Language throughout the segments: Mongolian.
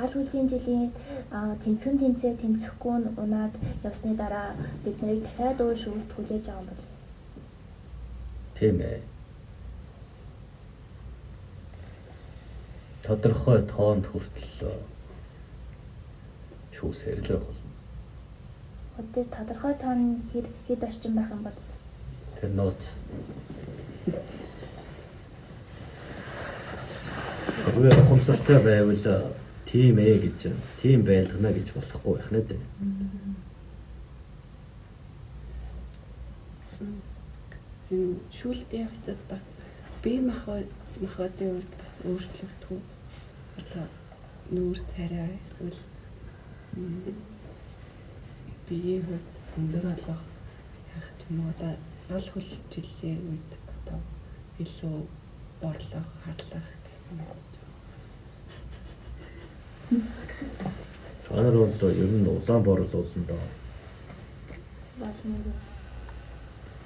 Гал хөлийн жилийн тэнцгэн тэнцээ тэнцэхгүй нь унаад явсны дараа бид нарыг дахиад өөр шүүлт хүлээж байгаа юм бол. Тийм ээ. Тодорхой тоонд хүртэл шүүсээр л байх болно. Одоо тодорхой тоон хэд орчим байх юм бол? Тэр нууц. Хэрвээ ухамсартай байвал тийм ээ гэж, тийм байлгана гэж болохгүй байх нэ дээ. Энэ шүүлтийн явцад бас бие махбодын хувьд бас өөрчлөгдөх үү? Одоо нүүр царай эсвэл биеийн хувьд өндөр олох яах ч юм уу, одоо гал хөл жилийн үед одоо илүү борлох, харлах гэх мэт. Та нар бол ер нь улаан борол уулна доо.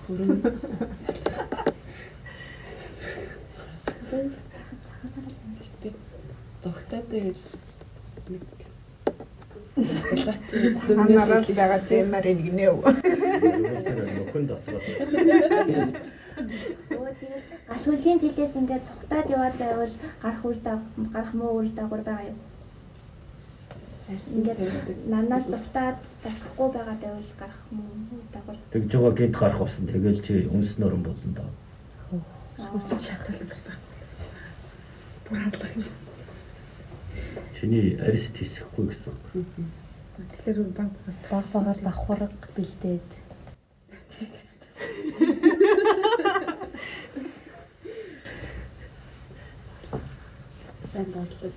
Хөрөн. Зогтоо зээл нэг Цанарал байгаа тэмээр нэгнэ үү? Нөхөн дотор. Гал хөлийн жилээс ингээд цухтаад яваад байвал гарах үр гарах муу үр дагавар байгаа юу? Ингээд нанаас цухтаад дасахгүй байгаа байвал гарах муу үр дагавар. Тэгж байгаа гинт гарах болсон. Тэгэл чи үнс нөрөн болно доо. Хүчин шахал. Бүр хандлага юм шиг. Чиний арьс тисэхгүй гэсэн. Тэгэхээр баг багаар давхарга бэлдээд. Сайн бодлоо.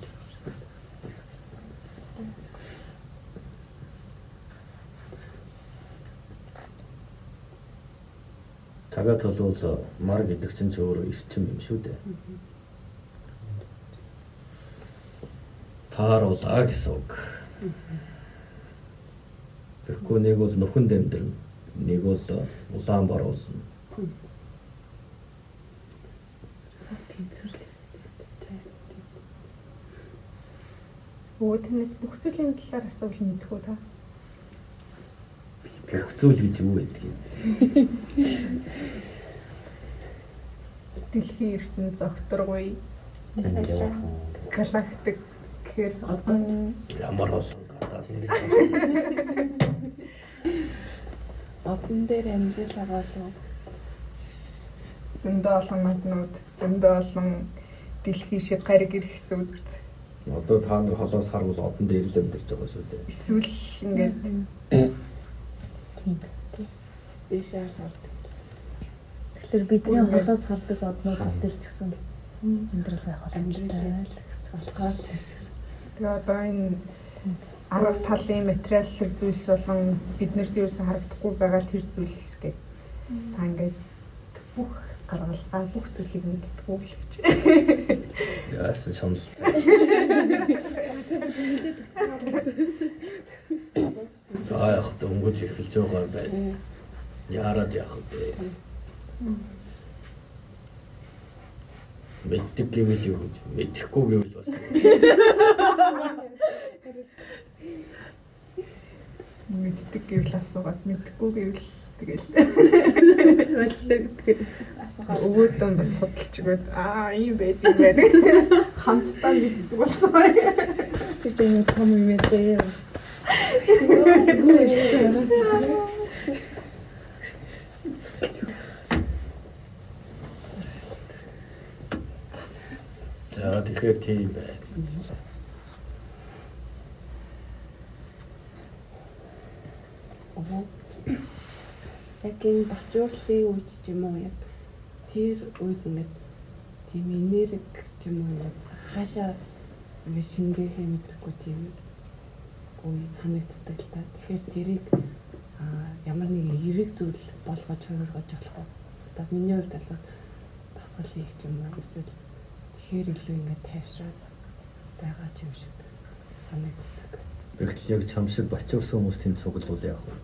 Цагаат бол мар гэдэг чинь ч өөрөө эрчим юм шүү дээ. Тааруулаа гэсэн үг. Тэгэхгүй нэг бол нөхөнд амьдрна, нэг бол улаан боруулна. Өө тэрнээс бүх зүйлийн талаар асуувал мэдэх үү та? Бүх зүйл гэж юу байдаг юм? Дэлхийн ертөнц огторгуй. Галактик гэхээр ямар олон гадаад нэг одон дээр амьдрал байгаа болов. Зөндөө олон маднууд, зөндөө олон дэлхий шиг гариг эргэсүүд. Одоо та нар холоос харвал одон дээр л амьдарч байгаа шүү дээ. Эсвэл ингээд тийм. Дээшээ хардаг. Тэгэхээр бидний холоос хардаг однууд дээр ч гэсэн амьдрал байх боломжтой л гэсэн. Болохоор л. Тэгээ одоо энэ арга талын материаллык зүйлс болон биднэрт юусэн харагдахгүй байгаа тэр зүйлс гэдэг. Та ингээд бүх гаргалгаа бүх зүйлийг мэддэггүй л гэж. Яасан шунал. За яг дөнгөж эхэлж байгаа юм байна. Яарад яах вэ? Мэддэг гэвэл юу гэж, мэдэхгүй гэвэл бас. Мэддэг гэвэл асуугаад, мэдхгүй гэвэл тэгэл. Асуугаад өвөөдөн бас судалж өгөөд аа ийм байд юм байна. Хамтдаа мэддэг болсон байна. Чи ч юм том юм ээ. За тэгэхээр тийм байна. Яг энэ бачуурлын үед ч юм уу яг тэр үед ингээд тийм энерги ч юм уу ингээд хаашаа ингээд шингээхээ мэдэхгүй тийм үе санагддаг л та. Тэгэхээр тэрийг ямар нэг эерэг зүйл болгож хувиргаж болох уу? Одоо миний хувьд бол дасгал хийх ч юм уу эсвэл тэгэхээр илүү ингээд тайвшраад байгаа ч юм шиг санагддаг. Тэгтэл яг чам шиг бачуурсан хүмүүс тэнд цуглуул яах вэ?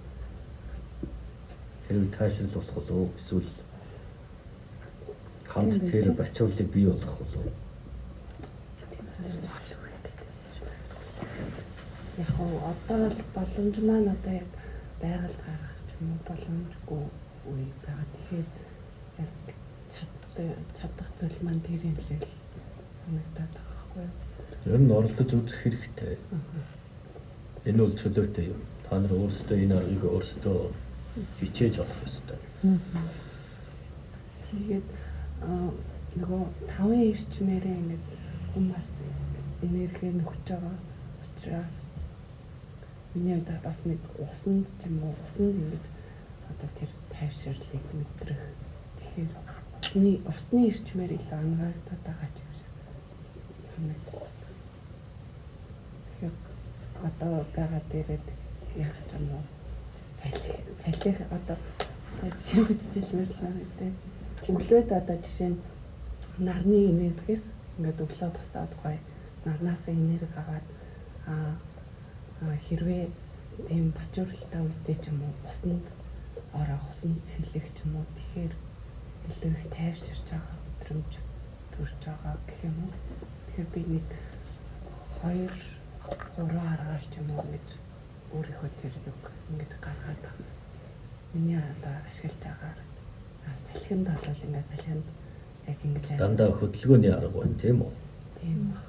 Тэр үе тайвшрал болох болов эсвэл хамт тэр бачуурлыг бий болгох болов? Яг уу одоо бол боломж маань одоо яг байгальд гаргах ч юм уу боломжгүй үе байгаа. Тэгэхээр яг чадах зүйл маань тэр юм шиг л санагдаад байгаа байхгүй юу? Ер нь оролдож үзэх хэрэгтэй. Энэ бол чөлөөтэй юм. Та нар өөрсдөө энэ аргыг өөрсдөө хичээж олох ёстой. Тэгээд нөгөө тавын эрчмээрээ ингээд хүмүүс энерги нөхөж байгаа учраас миний хувьд бас нэг усанд ч юм уу усанд ингэж одоо тэр тайвширлыг мэдрэх. Тэгэхээр усны эрчмээр илүү ангаагдаад байгаа ч юм шиг санагдав. Тэгэхээр одоо байгаа дээрээ яг ч юм уу салхи одоо юу гэж хэлмээр л гэдэг. Өглөөд одоо жишээ нь нарны энергиэс ингээд өглөө босоод гоё нарнаас энерги аваад хэрвээ тийм бачууралтай үедээ ч юм уу усанд орох, усанд сэлэх ч юм уу тэгэхээр илүү их тайвширч байгаа мэдрэмж төрж байгаа гэх юм уу. Тэгэхээр би нэг 2 3 аргаар ч юм уу ингэж өөрийнхөө тэр юг ингэж гаргаад байгаа. Миний одоо ашиглаж байгаа салхинд бол ингээд салхинд яг ингэж дандаа хөдөлгөөний арга байна тийм үү? Тийм баг.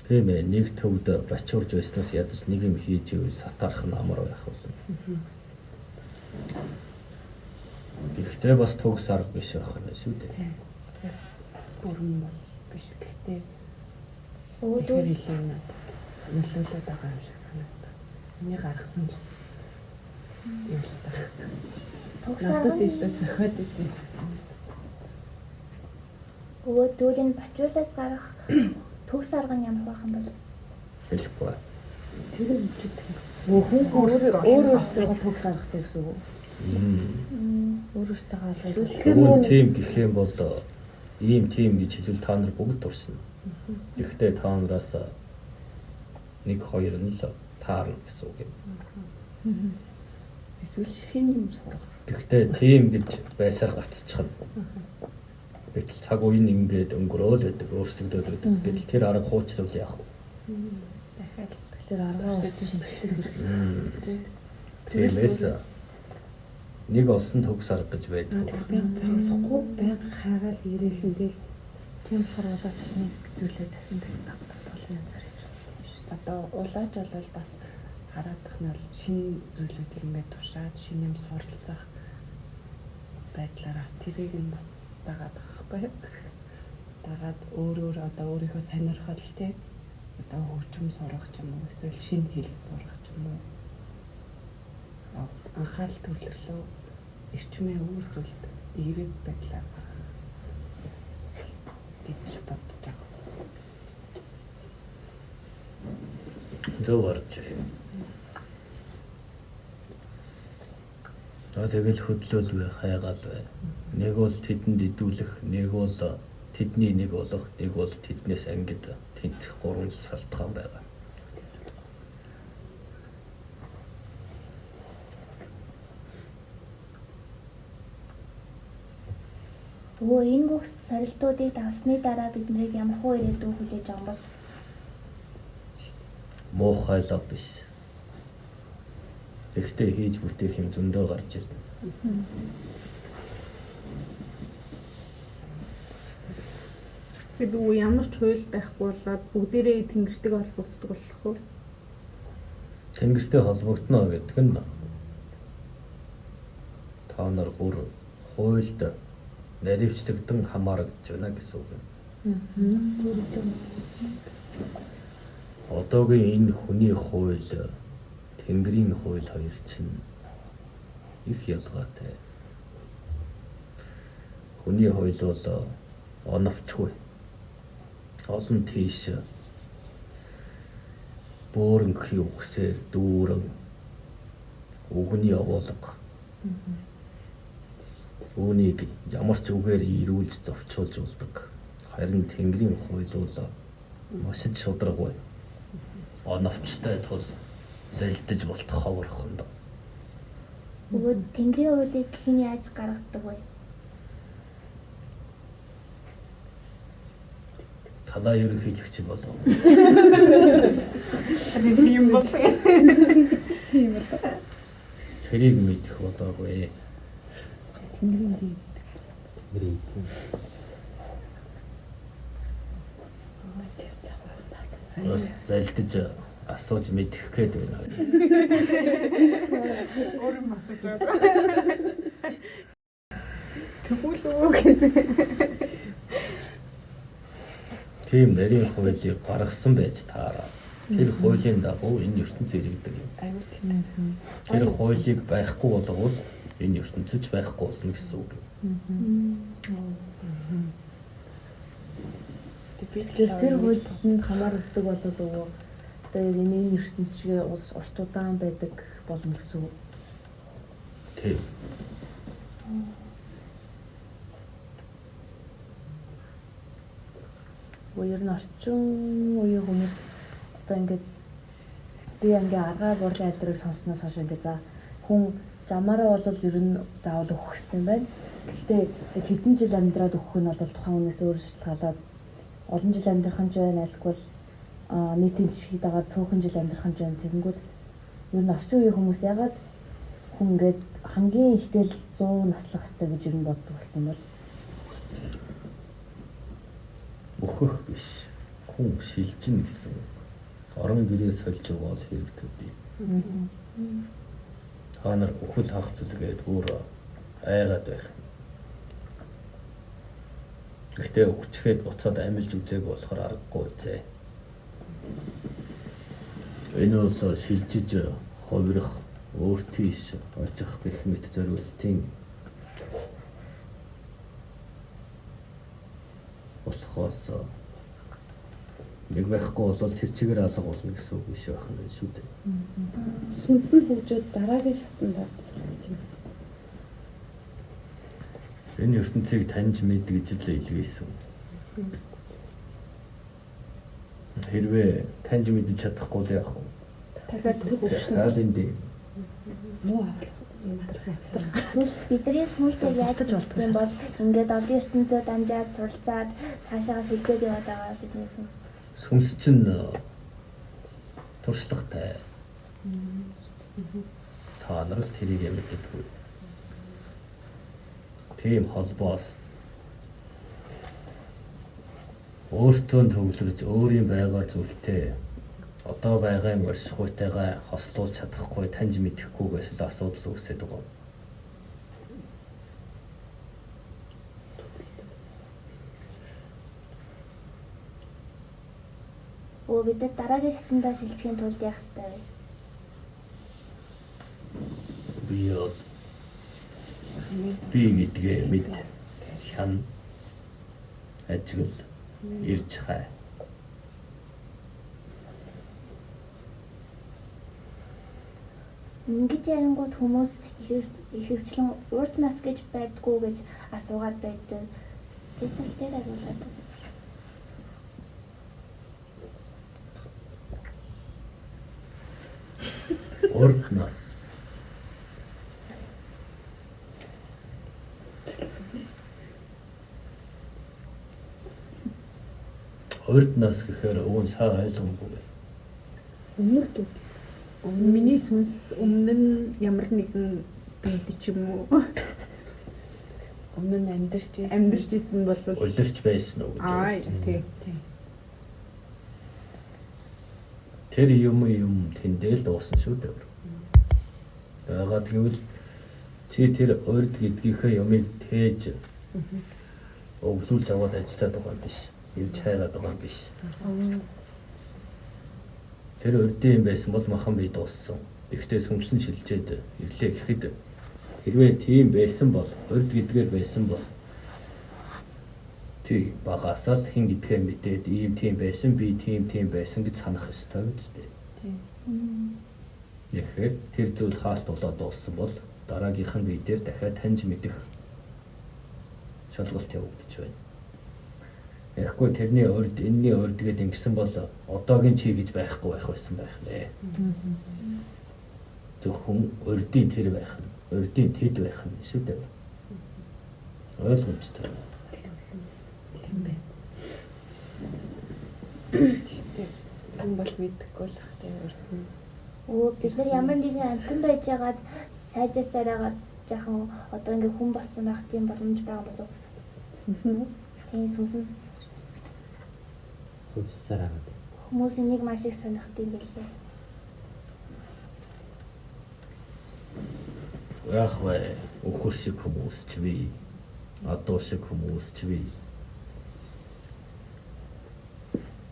Тийм ээ, нэг төвд бачуурж байснаас ядаж нэг юм хийж ивэл сатаарах нь амар байх болно. Гэхдээ бас төгс арга биш байх нь шүү дээ. Тийм. Бүрэн бол биш. Гэхдээ Өвөл илүү надад нөлөөлөд байгаа юм шиг санагдав. Миний гаргасан л юм л та. Төгс Надад арга нь илүү зохиод идэв юм шиг санагдав. өвөл энэ бачуулаас гарах төгс арга нь ямар байх юм бол? Хэлэхгүй. Тэр нь ч хүн өөр өөртөө төгс аргатай гэсэн үг. Өөр өөртөө арга. Тэгвэл тийм гэх юм бол ийм тийм гэж хэлвэл та нар бүгд туршина. Гэхдээ та нараас 1 2 нь л таарна гэсэн үг юм. Эсвэл шинэ юм сурах. Гэхдээ тийм гэж байсаар гацчихна. Гэтэл цаг үе нь ингээд өнгөрөөл байдаг, өөрчлөгдөд байдаг. Гэтэл тэр арга хуучрал яах вэ? Дахиад Тэгэхээр аргаа бас шинжлэх хэрэгтэй. Тиймээс нэг олсон төгс арга гэж байдаг. Баян зогсохгүй, баян хайгаал ирээлэндээ Тийм болохоор улаач бас нэг зүйлээ дахин дахин давтах олон янзаар хийж үздэг юм шиг. Одоо улаач бол бас хараад тах нь бол шинэ зүйлүүдийг ингээд туршаад шинэ юм суралцах байдлаар бас тэрийг нь бас дагаад байгаа байхгүй юу? Дагаад өөр одоо өөрийнхөө сонирхол те одоо хөгжим сурах ч юм уу эсвэл шинэ хэл сурах ч юм уу анхаарал төвлөрлөө эрчмээ өөр зүйлд эерэг байдлаар гаргах гэж бодож байгаа. Зөв харж байна. Тэгэл хөдлөөл бай, хайгаал бай. Нэг бол тэдэнд идүүлэх, нэг бол тэдний нэг болох, нэг бол тэднээс ангид тэнцэх гурван салтгаан байгаа. Өвөө энэ бүх сорилтуудыг давсны дараа бид нарыг ямар хуу ирээдүй хүлээж байгаа юм бол? Муухай лав биш. Гэхдээ хийж бүтээх юм зөндөө гарч ирнэ. Тэгээд үгүй ямар ч хууль байхгүй болоод бүгдээрээ тэнгэртэйг холбогддог болох уу? Тэнгэртэй холбогдоно гэдэг нь та нар бүр хуульд наривчлагдсан хамаарагдж байна гэсэн үг юм. Одоогийн энэ хүний хууль, Тэнгэрийн хууль хоёр чинь их ялгаатай. Хүний хууль бол оновчгүй. Олон тийш бөөрөнхий үгсээр дүүрэн үгний овоолго. Үүнийг ямар ч үгээр ирүүлж зовчуулж болдог. Харин Тэнгэрийн хууль бол маш шударгагүй. Оновчтой тул зэлдэж болтох ховорхонд. Өвөө Тэнгэрийн хуулийг хэн яаж гаргадаг вэ? Танаа ерөнхийлөгч болов. Тийм бол. Тийм бол. Тэрийг мэдэх болоогүй. Тэнгэрийн би. Тэнгэрийн эзэн. Тэр жавхаас. Бас залдиж асууж мэдэх гээд байна. Өөр юм асууж байгаа. Тэгвэл үү гэдэг. Тийм нарийн хуулийг гаргасан байж таараа. Тэр хуулийн дагуу энэ ертөнц иргэдэг юм. Аюу тийм. Тэр хуулийг байхгүй болговол энэ ертөнцөж байхгүй болно гэсэн үг юм. Тэр хуулинд хамаардаг болоод өгөө. Одоо яг энэ ертөнц шиг улс урт удаан байдаг болно гэсэн үг. Тийм. Ер нь орчин үеийн хүмүүс одоо ингээд би ингээ аргаа бурлын айлдрыг сонсноос хойш ингээ за хүн жамаараа бол ер нь заавал өөхөх хэрэгтэй байна. Гэхдээ яг хэдэн жил амьдраад өөхөх нь бол тухайн хүнээс өөр шалтгаалаад олон жил амьдрах нь ч байна, альсгүй нийтийн жишгийг дагаад цөөхөн жил амьдрах нь ч байна. Тэгэнгүүт ер нь орчин үеийн хүмүүс ягаад хүн ингээд хамгийн ихтэй л 100 наслах хэрэгтэй гэж ер нь боддог болсон юм бол өөхөх биш. Хүн шилжинэ гэсэн үг. Орон гэрээ сольж байгаа бол хэрэг төдий. Та нар үхэл хагцал гээд өөр айгаад байх юм. Гэхдээ үхчихэд буцаад амилж үзээг болохоор аргагүй үзээ. Энэ бол шилжиж ховрох, өөр тийш очих гэх мэт зориултын болохоос нэг байхгүй бол тэр чигээр алга болно гэсэн үг биш байх нь шүү дээ. Сүнс нь хөгжөөд дараагийн шатанд суралцж байна гэсэн. Энэ ертөнцийг таньж мэд гэж л илгээсэн. Хэрвээ таньж мэдэж чадахгүй л яах вэ? Дахиад хөгжинэ. Дахиад энд муу авах. Бидний сүнсээр яаж болдго юм бол ингээд олон ертөнцөө дамжаад суралцаад цаашаага шилжээд яваад байгаа бидний сүнс. Сүнс чинь туршлагатай. Та нар л тэрийг мэддэггүй. Тийм холбоос өөртөө төвлөрж өөрийн байгаа зүйлтэй одоо байгаа юм оршихуйтайгаа хослуулж чадахгүй, таньж мэдэхгүйгээс л асуудал үүсээд байгаа. Өө бид нар дараагийн шатандаа шилжихийн тулд яах ёстой вэ? Би бол би гэдгээ мэд, хян, ажигл, ирж хай. Ингэж ярингууд хүмүүс ихэвчлэн урд нас гэж байдгүй гэж асуугаад байдаг. Тэр тал дээр хариулаад. Урд нас. Урд нас гэхээр өвөн сайн ойлгомгүй байна. Өмнөх төрөл. Миний сүнс өмнө нь ямар нэгэн бид ч юм уу Өмнө нь амьдарч ирсэн. амьдарч исэн бол Улирч байсан уу гэдэг. тий. Тийм. Тэр юм тэндээ л дуусна шүү дээ. Яагаад гэвэл чи тэр урд гэдгийнхээ юмыг тээж өвлүүлж аваад ажиллаад байгаа юм биш. Ирж хайгаад байгаа юм биш. Тэр урдын юм байсан бол махан бие дууссан. Гэхдээ сүмсэн шилжээд ирлээ гэхэд хэрвээ тийм байсан бол урд гэдгээр байсан бол тий багасаа л хэн гэдгээ мэдээд ийм тийм байсан би тийм тийм байсан гэж санах ёстой үсттэй. Тийм. Тэгэхээр тэр зүйл хаалт болоод дууссан бол дараагийнх нь бие дээр дахиад таньж мэдэх шалгалт явагдаж байна. Тэгэхгүй тэрний урд энэний урд гээд ингэсэн бол одоогийн чи гэж байхгүй байх байсан байх нэ. Зөвхөн урдын тэр байх нь, урдын тэд байх нь шүү дээ. Ойлгомжтой. Тийм байна. Гэхдээ Хаан бол мэдэхгүй л ах тийм урд нь. Өө бид нар ямар нэгэн амьтан байжгаад сайжаасаар жаахан одоо ингээ хүн болцсон байх тийм боломж байгаа болов уу? Сүнс нь үү? Тийм сүнс нь. Хувьсаар агаад. Хүмүүс энийг маш их сонирхдаг юм байлээ. Яах вэ? Үхэр шиг хүмүүс ч бий. Адуу шиг хүмүүс ч бий.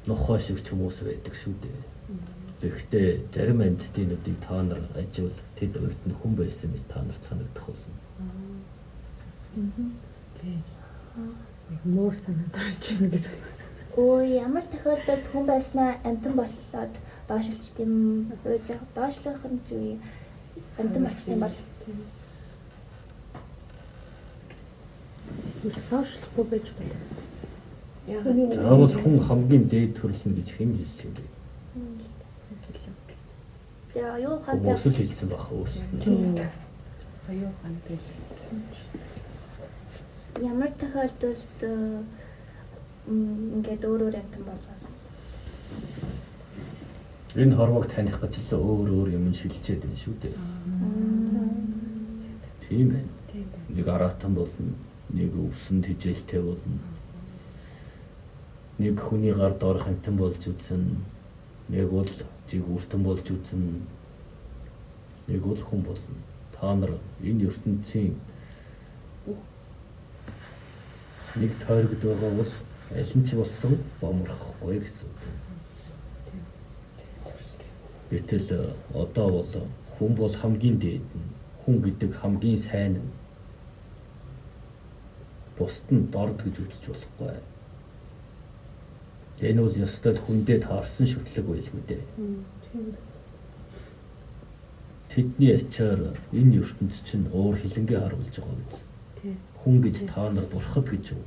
Нохой шиг ч хүмүүс байдаг шүү дээ. Тэгэхдээ зарим амьтдынуудыг та нар аживал тэд урд нь хүн байсан мэт та нар санагдах болно. Тийм. Нэг муур санаад орж ийн гэдэг. Өө ямар тохиолдолд хүн байснаа амьтан боллоод доошлч тийм доошлох нь юу амьтан болчих юм бол Эсвэл доошлохгүй байж болох. Яагаад Заавал хүн хамгийн дээд төрөл нь гэж хэн хэлсэн бэ? Тэгээ юу ухаантай Хүмүүс л хэлсэн байх өөрсдөд нь. Оюун ухаантай л. Ямар тохиолдолд ингээд өөр өөр амьтан болов? Энэ хорвоог таних гэж л өөр өөр юм шилжээд байна шүү дээ. Тийм байна. Тийм байна. Нэг араатан болно, нэг өвсөн тэжээлтэй болно. Нэг хүний гар доорх амьтан болж үзнэ. Нэг бол жигүүртэн болж үзнэ. Нэг бол хүн болно. Та нар энэ ертөнцийн нэг тойрогд байгаа бол аль нь ч болсон бомрохгүй гэсэн үг. Гэтэл одоо бол хүн бол хамгийн дээд нь, хүн гэдэг хамгийн сайн нь. Бусд нь дорд гэж үзэж болохгүй. Энэ бол ёстой л хүндээ таарсан шүтлэг байлгүй дээ. Тэдний ачаар энэ ертөнц чинь уур хилэнгээ харуулж байгаа биз. Тийм. Хүн гэж та нар бурхад гэж юу?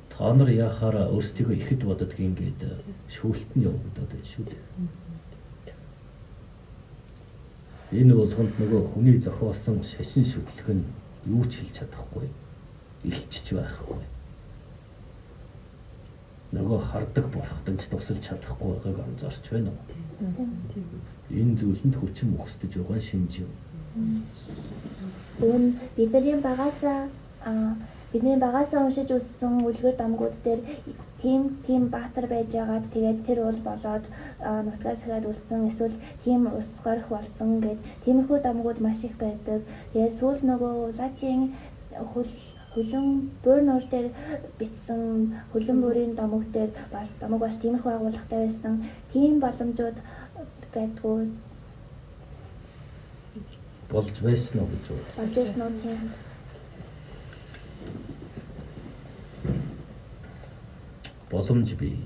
Та нар яхаараа өөрсдийгөө ихэд боддгийн гээд шүүлт нь явагдаад байна шүү дээ. Энэ болгонд нөгөө хүний зохиосон шашин шүтлэг нь юу ч хэлж чадахгүй. Илчж байхгүй. Нөгөө хардаг бурхад нь ч тусалж чадахгүй байгааг анзаарч байна уу? Тийм. Энэ зүйлэнд хүчин мөхсдөж байгаа шинж юм. Үүн бидний багаасаа бидний багаасаа уншиж өссөн үлгэр домгууд дээр тийм баатар байж байгаад тэгээд тэр уул болоод нутгаас хаад үлдсэн эсвэл тийм ус горих болсон гэд тиймэрхүү домгууд маш их байдаг. Тэгээд сүүл нөгөө улаачийн хөлөн буур нуур дээр бичсэн хөлөн бүрийн домог дээр бас домог бас тиймэрхүү агуулгатай байсан. Тийм боломжууд байдгүй Болж байсан уу гэж үү? болж байсан уу тийм. Боломж бий.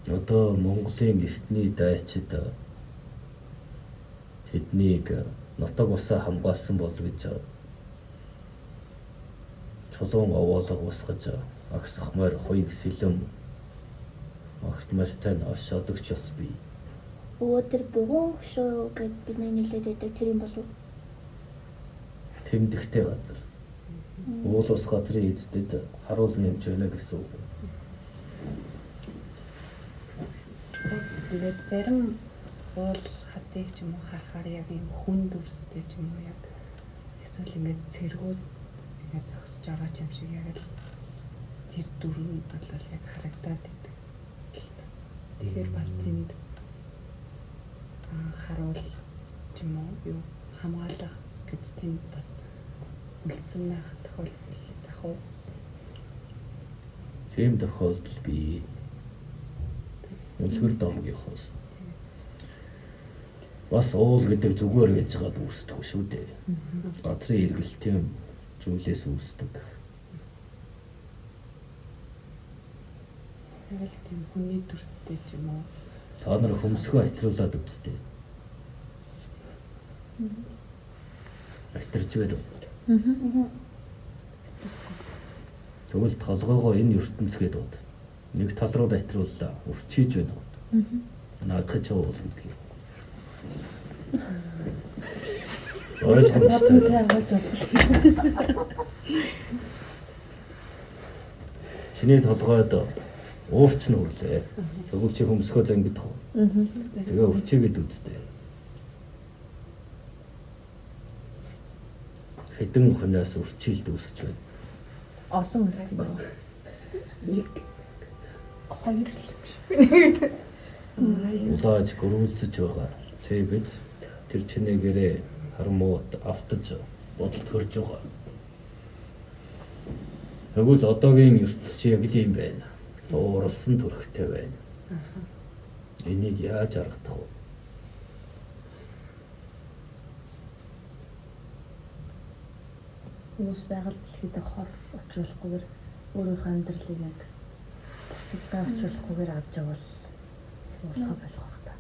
Одоо Монголын эртний дайчид тэднийг нутаг усаа хамгаалсан бол гэж чулуун овоолго усгаж агсахмаар хуйг сэлэм магтмартай нь оршоодогч ёс бий. Өө тэр бугуун хөшөө гэд бидний нэлээд байдаг тэр юм болов уу? Тэмдэгтэй газар. Уул ус газрын эздэд харуул нэмж байна гэсэн үг. Ингээд зарим уул хадыг ч юм уу харахаар яг ийм хүн дүрстэй ч юм уу яг эсвэл ингээд цэргүүд ингээд зогсож байгаа ч юм шиг яг л тэр дүр нь бол яг харагдаад идэг. Тэгэхээр бас тэнд харуул ч юм уу юу хамгаалах гэж тэнд бас үлдсэн байх тохиолдол ах уу? Тийм тохиолдол бий. Үлгэр домгийнхоос. Бас уул гэдэг зүгээр байж байгаад үүсдэг шүү дээ. Газрын эргэлтийн зүйлээс үүсдэг. Яг л тийм хүний дүрстэй ч юм уу. Та нар хөмсгөө атриулаад үзтээ. Атирч байв. Тэгвэл толгоогоо энэ ертөнц гээд бод. Нэг тал руу атриуллаа. Өвчиж байна уу? Наадах ч уул гэдгийг. Наадхан Ойлгомжтой. сайн болж болно. Чи Чиний толгойд уурч нь хүрлээ. Тэгвэл чи хөмсгөө зангидах уу? Тэгээ өвчийгэд үзтээ. Хэдэн хоньоос үрчилд үүсэж байна. Олон өсөж байна. Нэг хоёр л юм шиг. Улааж гөрүүлцэж байгаа. Чи биз тэр чинээгээрээ хармууд автаж бодолд хөрж байгаа. Тэгвэл одоогийн ертөнц чи яг л юм байна. Ууралсан төрхтэй байна. Энийг яаж аргадах вэ? Хүмүүс байгаль дэлхийд хор учруулахгүйгээр өөрийнхөө амьдралыг яг бусдад учруулахгүйгээр авч явбал уурлахаа болох байх та.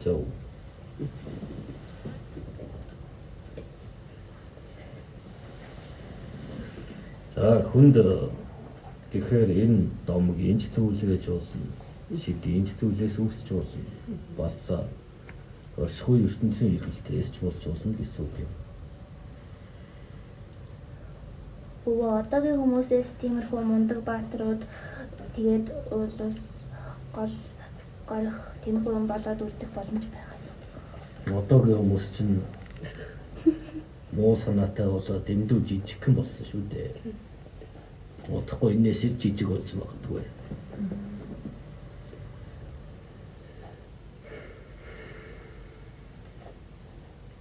Зөв. За хүнд тэгэхээр энэ домог энэ ч зүйлээж болно. Шид энэ ч зүйлээс үүсч болно. Бас оршихуй ертөнцийн эргэлтээс ч болж болно гэсэн үг юм. Өвөө одоогийн хүмүүсээс тиймэрхүү мундаг бааtruуд тэгээд уул ус гол горих тиймэрхүү юм болоод үлдэх боломж байгаа юм. Одоогийн хүмүүс чинь муу санаатай болоод дэндүү жижигхэн болсон шүү дээ. Удахгүй энэс л жижиг болж магадгүй.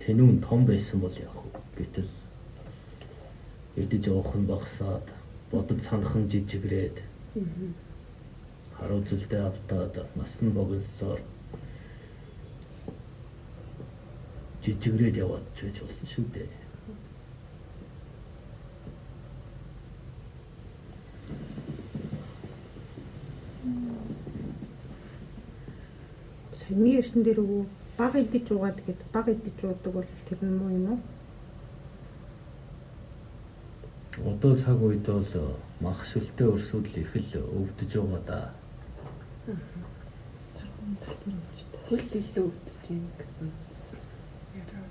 Тэнүүн том байсан бол яах вэ? Гэтэл идэж уух нь багасаад, бодож санах нь жижигрээд, харуу зүлдээ автаад, нас нь богиносоор жижигрээд яваад ч байж болно шүү дээ. Саяны ярьсан дээр өвөө баг идэж уугаад гэд баг идэж уудаг бол тэр нь муу юм уу? Одоо цаг үед бол мах шилтэй өрсөдөл их л өвдөж байгаа да. Тархун талбар өвчтэй. Хөл илүү өвдөж юм гэсэн. Яриа.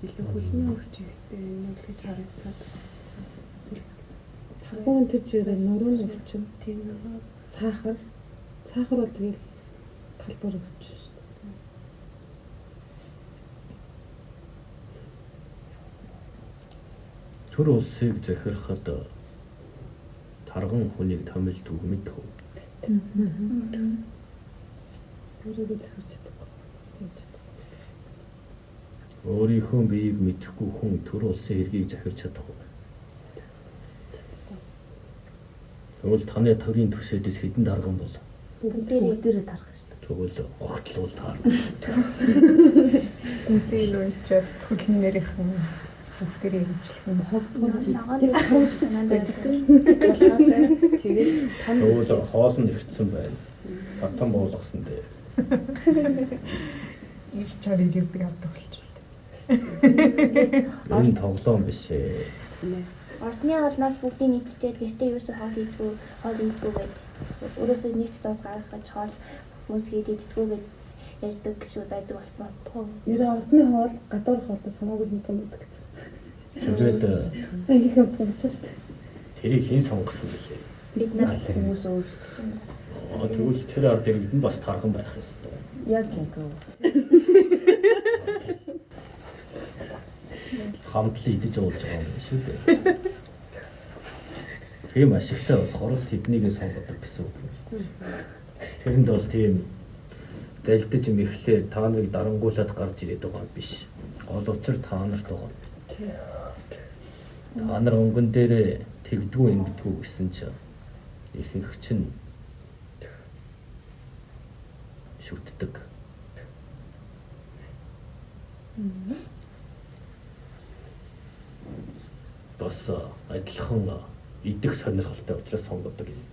Илүү хөлний өвч ихтэй юм л гэж харагдаад. Тархун тэр чигээр нурууны өвчин. Тийм нөгөө Сахар. Сахар бол тэгэл талбар өвчин шүү дээ. Төр улсыг захирахад тарган хүнийг томилдог мэдэх үү? Өөрийгөө захирч чадахгүй. Яаж чадахгүй. Өөрийнхөө биеийг мэдэхгүй хүн төр улсын хэргийг захирч чадах уу? Тэгвэл таны төрийн төсөөдөөс хэдэн тарган бол? Бүгдээрээ тарах шүү дээ. Тэгвэл огтлуул таар. Гүзээ уншаад хөлнөрийнхэн бүгдээрээ ижилхэн Ногоон Тэр хөвсөж тэгээд том Тэгвэл хоол нь ихтсэн байна. Татан буулгасан дээр. ирж чар иргэдэг авдаг болчихлоо. Энэ тоглоом биш ээ. нэ. Ордны хоолноос бүгдийг нийцчихэд гэртээ ерөөсөө хоол идэггүй гээд өөрөөсөө нэг ч даас гаргах гэж хоол хүмүүс хийж иддэггүй гэж ярьдаг шүү байдаг болсон. Нэрээ ордны хоол гадуур хоолоос хамаагүй юм том байдаг гэж. Тэгээд Их юм том ч шүү дээ. тэрийг хэн сонгосон бэлээ? Бид нар Хүмүүс өөрсдөө Тэгвэл тэр ард иргэд нь бас тарган байх ёстой. яг яг. Хамтлан идэж уулж байгаа юм шүү дээ. Тийм ашигтай болохоор л тэднийг сонгодог гэсэн үг юм. Тэрэнд бол тийм залдиж мэхлээр та нарыг дарангуйлаад гарч ирээд байгаа юм биш. Гол учир та нарт байгаа. Та нар өнгөн дээрээ тэгдгүү ингэдгүү гэсэн чинь ихэнх чинь шүтдэг. Бас адилхан идэх сонирхолтой учраас сонгодог юм.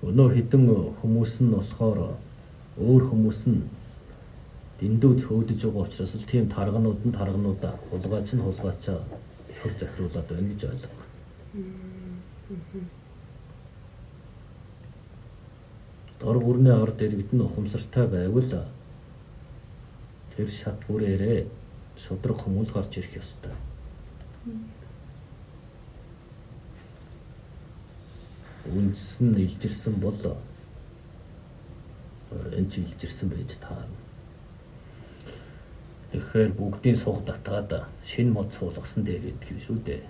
Өнөө хэдэн хүмүүс нь болохоор өөр хүмүүс нь дэндүү цөөдөж байгаа учраас л тийм тарганууд нь таргануудаа хулгайч нь хулгайчаа төр захируулад байна гэж ойлгох. Дор бүрний ард иргэд нь ухамсартай байвал тэр шат бүрээрээ шудраг хүмүүл гарч ирэх ёстой. Үндэс нь илжирсэн бол энэ ч илжирсэн байж таарна. Тэгэхээр бүгдийн суг татгаад шинэ мод суулгасан дээр идэх юм шүү дээ.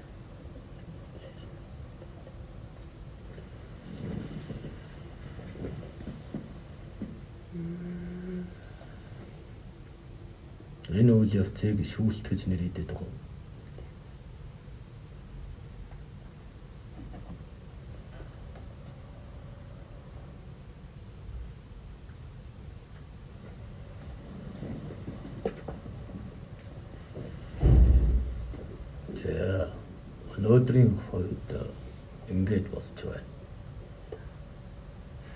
Энэ үйл явцыг шүүлт гэж нэрийдээд байгаа. За, өнөөдрийн хувьд ингэж болж байна.